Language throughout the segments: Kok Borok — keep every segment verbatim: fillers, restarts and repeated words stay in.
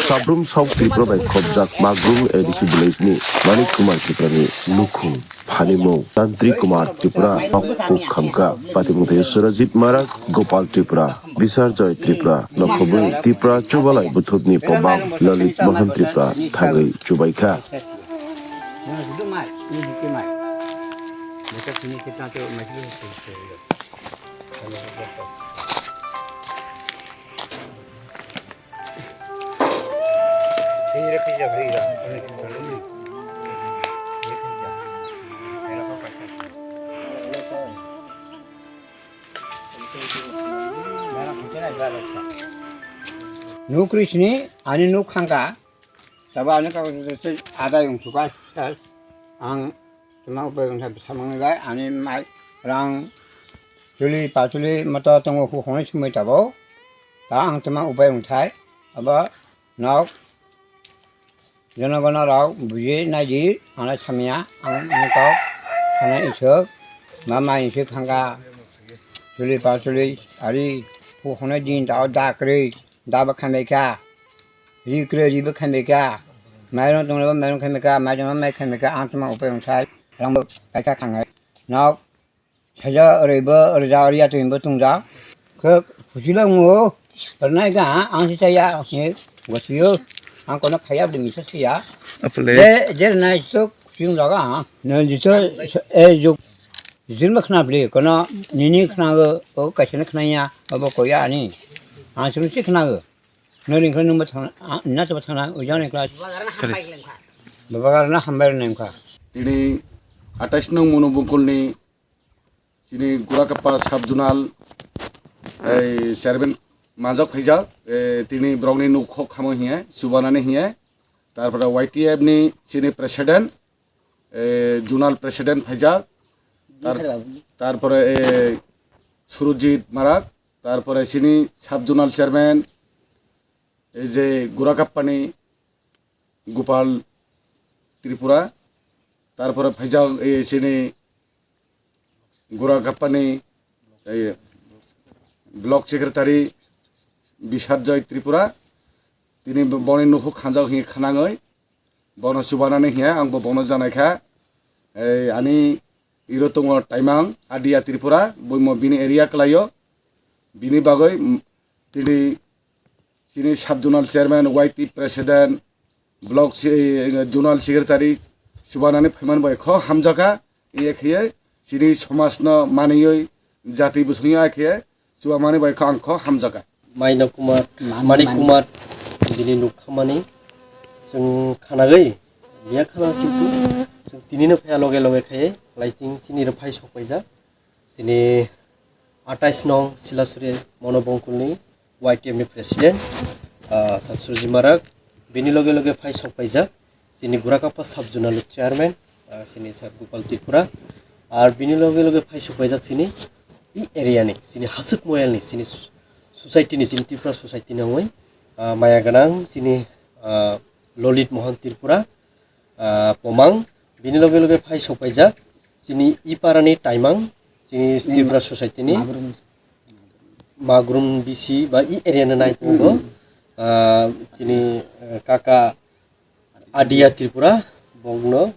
Sabrum South Tripura bai khobjak Magrum A D C village ni Manik Kumar Tripura ni nukhung. Phanimung, Tantri Kumar Tripura, Kuk Khamka, Patimung tei Surajit Marak, Gopal Tripura, Bisar Joy Tripura, Nokhobwi Tripura Chubalai Buthubni Pomang, Lalit Mohan Tripura, thangwi chubaikha. Nukri sini ani nuk khangka, tabo ani kok adai ungsuka, ang tuma upai ungsa samangni bai ani mai rang chuli pachuli moto tongo hu hwnwi sumui tabo, ta ang tuma upai ungthai abo nok. Jonogono rok buji naidi, ano samya, ang nukok, sana isok, mama isok thangka, chuli pachuli, ari, hu hwnwi din tao da kwrwi, da bo khambaikha, ri kwrwi ri bo khambaikha, mairung tongnai bo mairung khambaikha, mairung bo mai khambaikha, ang tuma upai ungthai, rang bo kaisa thangnai, nok. Saja ori bo, ori ja, ori ya twi bo tong ja. Khe kuchila ngo, rnai ga, ang si saya, he, gosiyo, ang kono khaya bdi misa siya. Apule. Je, je rnai to kuching jaga, no jito, e juk, jin ma khna bli, kono nini khna go, o kaisa na khna ya, abo koya ani. Ang sunu si khna go. No ring khna numa thang, na to thang, o jani kla. Sorry. Baba gar na hambai nem kha. Tini atais nong mono bungkul ni Chini Gurakappa sub zonal, ei, chairman manjak khaijak, eh, tini borokni nuk khok khamo hiye, chubanani hiye. Tarpore Y T F ni chini president, eh, zonal president phaijak. Tar-, tarpore, eh, Surujit Marak, tarpore chini sub zonal chairman, ei je Gurakappani Gopal Tripura, tarpore phaijak, eh, chini Gurakappani, eh, block secretary Bisarjoy Tripura, tini boni nukhuk khanjak hinwi khnangwi, bono chubanani hiya, ang bo bono janaikha, eh, ani iro tongo Taimang, Adia Tripura, buimo bini area kwlaio, bini bagwi, mm, tini Chini sub zonal chairman, Y T president, block se-, zonal secretary, chubanani phaimani bai kho hamjakha, iya khiye chini somajno maniyoi, jati bwswngya khiye chubamani bai kho ang kho hamjakha. Maino Kumar, Mani, Manik Mani. Kumar, bini nuk khamani, chwng khanagwi, miya khana kintu, chwng tinino phaiya loge loge khaye, laiching chini rw phai sok paijak. Chini atais nong Silasuri Monobongkulni Y T F ni president, ah, Samsurji Marak, bini loge loge phai sok paijak, chini Gurakappa sub zonal chairman, ah, chini Sir Gopal Tripura, ar bini loge loge phai sok paijak chini i area ni, chini Hasuk Moyal ni, chini su-, society ni, chini Tripura society ni wngwi, ah, maya gwnang chini, ah, Lolit Mohan Tripura, ah, Pomang, bini loge loge phai sok paijak, chini i parani Taimang, chini Tripura society ni Magrum. Magrum B C ba i area ni nai tongo, ah, chini, eh, kaka Adia Tripura, bongno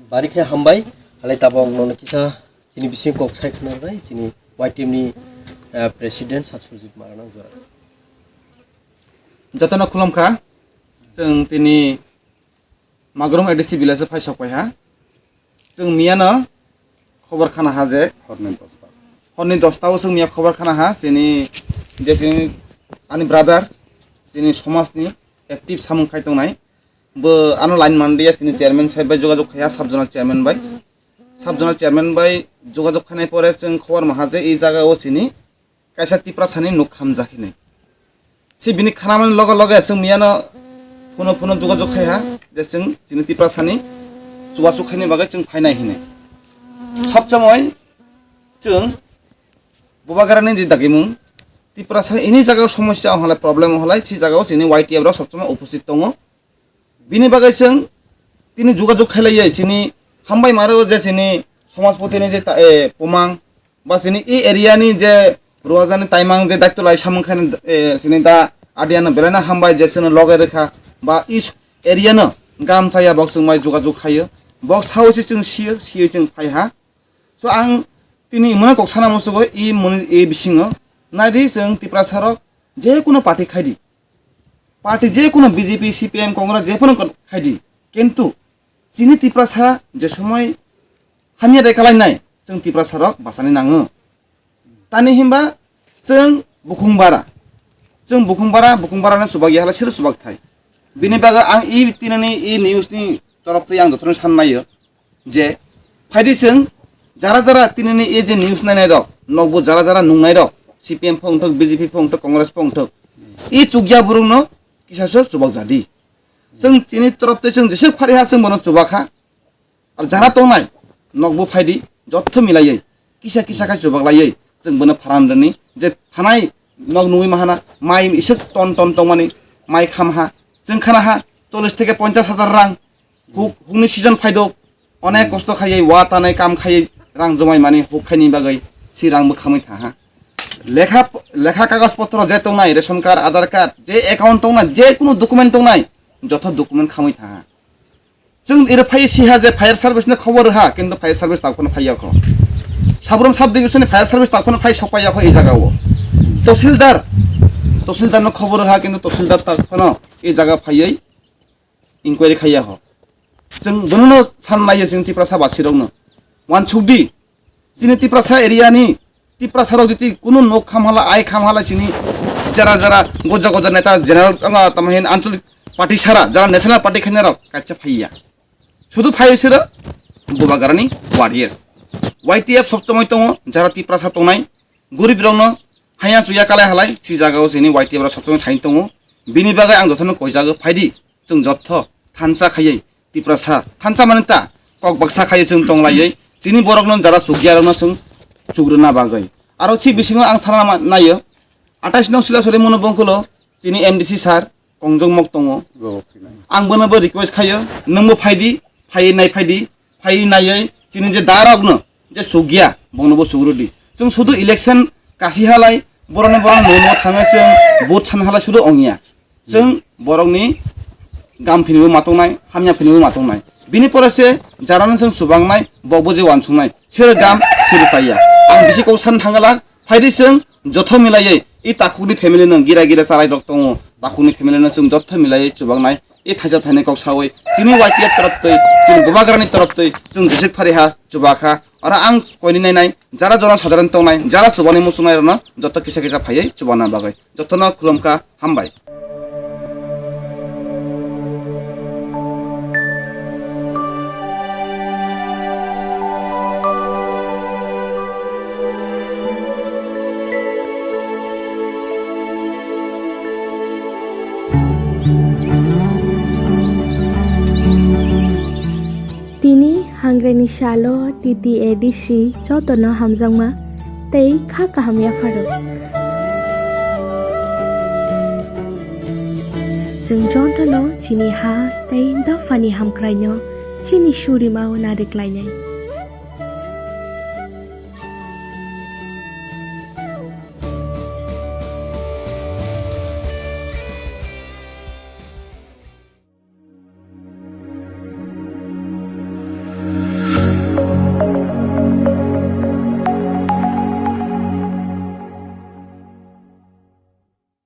bari khe hambai, halai tabok nono kisa chini bising kok sai khna bai, chini Y T F ni, eh, president Sir Surjit Marak nang jora. Jotono khulumkha, chwng tini Magrum A D C village o phai sok pai ha. Chwng miyano khobor khana ha je horni dosta. Horni dosta o chwng miya khobor khana ha, chini je chini ani brother, chini somaj ni active samung khai tongnai. Bo ano line manliya, chini chairman sahib bai jogajog khai ha, sub zonal chairman bai. Sub zonal chairman bai jogajog khainai pore chwng khobor ma ha je i jaga o chini kaisa Tiprasani nuk khamjak hinwi. Se bini khanamani loge loge chwng miyano phuno phuno jogajog khai ha, je chwng chini Tiprasani chubachu khaini bagwi chwng phainai hinwi. Sob somoi chwng Bubagrani je dagimung, Tiprasa ini jagao somosya wng halai, problem wng halai, se jagao chini Y T F rok sob somoi uposthit tongo. Bini bagwi chwng tini jogajog khailaiya, chini hambai maro je chini somajpoti ni je ta, eh, Pomang ba chini e area ni je Ruajani taimang je daityo lai samung khaina, eh, chini da adiano belai no hambai je chwngno loge rwkha ba each area no gam chaya bok chwng bai jogajog khaio. Bok sao se chwng sio, sio chwng phai ha. So ang tini mano kok sana musugo i muni i bisingo naidi chwng Tiprasa rok je kuno party khaidi. Party je kuno B J P, C P M, Congress je kuno khaidi. Kintu chini Tiprasa je somoi hamya de kalainai chwng Tiprasa rok basani nango. Tani himba chwng bukhung bara. Chwng bukhung bara, bukhung bara no chubak ya hala siro chubak thai. Bini bagwi ang i tinani i news ni torop twi ang jotono san naio je phaidi chwng jara jara tinani i je news nainai rok, nokbo jara jara nungnai rok, C P M phongthok, B J P phongthok, Congress phongthok. I chukya burung no kisa so chubak jadi. Chwng chini torop twi chwng jesuk phari ha chwng bono chubak ha. Ar jara tongnai nokbo phaidi jotto milaiwi kisa kisa khai chubak laiwi chwng bono pharam rwni je thanai nok nungwi mahana mai isuk ton ton tongmani mai khamha chwng khana ha chollish theke ponchash hajar rang huk hukni season phaidok onek kosto khaiwi wa tanai kam khaiwi rang jomai mani huk khaini bagwi si rang bo khamwi thaha lekha lekha kagoj potro je tongnai ration card, Aadhaar card, je account tongnai je kunu document tongnai jotto document khamwi thaha. Chwng iro phai siha je fire service ni khobor rwha, kintu fire service tak phano phai yakho. Sabrum sub division ni fire service tak phano phai sokpai yakho e jaga o. Tahsildar, tahsildar no khobor rwha, kintu tahsildar tak phano e jaga phaiwi inquiry khai yakho. Chwng bono no san naiya chwng Tiprasa basi rok no. Wansukdi, chini Tiprasa area ni Tiprasa rok jiti kunu nok khamhala, ai khamhala chini jara jara goja goja neta general anga tamo hin ancholik party sara jara national party khaina rok kacha phaiya. Sudu phai sira Bubagrani warriors. Y T F sob chomoi tongo jara Tiprasa tongnai gorib rokno haya chuya kalai halai si jaga o chini Y T F rok sob chomoi thain tongo. Bini bagwi ang jotono koijago phaidi. Chwng jotto thansa khaiwi Tiprasa thansa mani ta kok baksa khaiwi chwng tonglaiwi chini borokno jara chukya rokno chwng chukrwna bagwi. Aro si bisingo ang sana ma-, naio atais nong Silasori Monu Bongkolo chini M D C sir Kongjong Mok tongo. Ang bono bo request khaio nwngbo phaidi phaiwi nai phaidi phaiwi naiwi chini je darokno je chukya bongno bo chukrwdi. Chwng sudu election kasi halai borokno borokno nono thangwi chwng vote san halai sudu ongya. Chwng borokni gam phinibo ma tongnai, hamya phinibo ma tongnai. Bini pore se jarano chwng chubangnai, bokbo je wansuknai. Sero gam, sero chaya. Ang bisi kok san thangala, phaidi chwng jotho milaiwi, i takhukni family no gira gira charai rok tongo. Takhukni family no chwng jotho milaiwi chubangnai. I thaisa thaini kok sawi, chini Y T F torop twi, chini Bubagrani torop twi, chwng jesik phari ha, chubakha. Oro ang koini nainai, jara jono sadharan tongnai, jara chubani muchungnai rokno jotto kisa kisa phaiwi chubana bagwi. Jotono khulumkha, hambai. Tini hangrenni salo T T A D C jotono hamjakma tei kha kaham yapharo. Chwng jotono chini ha tei dophani hamkraino chini surimao nariklainai.